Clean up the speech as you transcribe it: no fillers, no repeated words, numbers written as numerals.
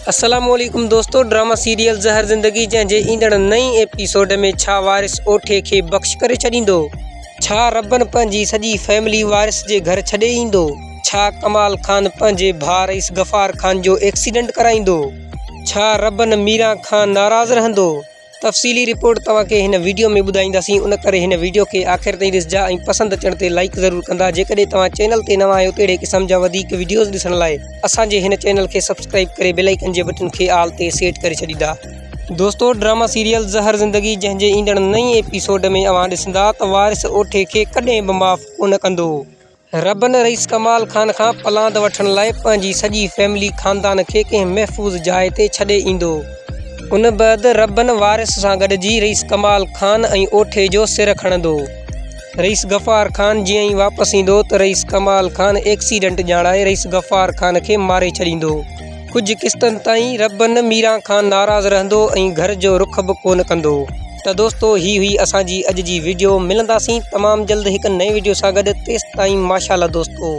السلام عليڪم دوستو ڊراما سيريل زهر زندگي جنهن جي ايندڙ نئين ايپيسوڊ ۾ ڇا وارث اوٺي کي بخش ڪري ڇڏيندو؟ ڇا ربن پنهنجي سڄي فيملي وارث جي گهر ڇڏي ايندو؟ ڇا ڪمال خان پنهنجي ڀاء رئيس غفار خان جو ايڪسيڊنٽ ڪرائيندو؟ ڇا ربن ميران کان ناراض رهندو؟ تفصيلي رپورٽ توهان کي هن ويڊيو ۾ ٻڌائينداسين ان ڪري هن ويڊيو کي آخر تائين ڏسجا ۽ پسند اچڻ تي لائيڪ ضرور ڪندا جيڪڏهن توهان چينل تي نوان آهيو ته اهڙي قسم جا وڌيڪ ويڊيوز ڏسڻ لاء اسان جي هن چينل کي سبسڪرائيب ڪري بيل آئيڪن جي بٽن کي آل تي سيٽ ڪري ڇڏيندا. دوستو ڊراما سيريل زهر زندگي جنهن جي ايندڙ نئين ايپيسوڊ ۾ اوهان ڏسندا ته وارث اوٺي کي ڪڏهن به معاف ڪونه ڪندو. ربن رئيس ڪمال خان کان پلاند وٺڻ لاء پنهنجي سڄي فيملي خاندان کي ڪنهن محفوظ جاء تي ڇڏي ايندو. ان بعد ربن وارث سان گڏجي رئيس ڪمال خان ۽ اوٺي جو سر کڻندو. رئيس غفار خان جيئن ئي واپس ايندو ته رئيس ڪمال خان ايڪسيڊنٽ ڄاڻائي رئيس غفار خان کي ماري ڇڏيندو. ڪجهه قسطن تائين ربن ميران کان ناراض رهندو ۽ گهر جو رخ به ڪونه ڪندو. ته دوستو هي هئي اسان جي اڄ جي وڊيو ملنداسين تمام جلد هڪ نئين وڊيو سان گڏ تيستائين ماشاءالله دوستو.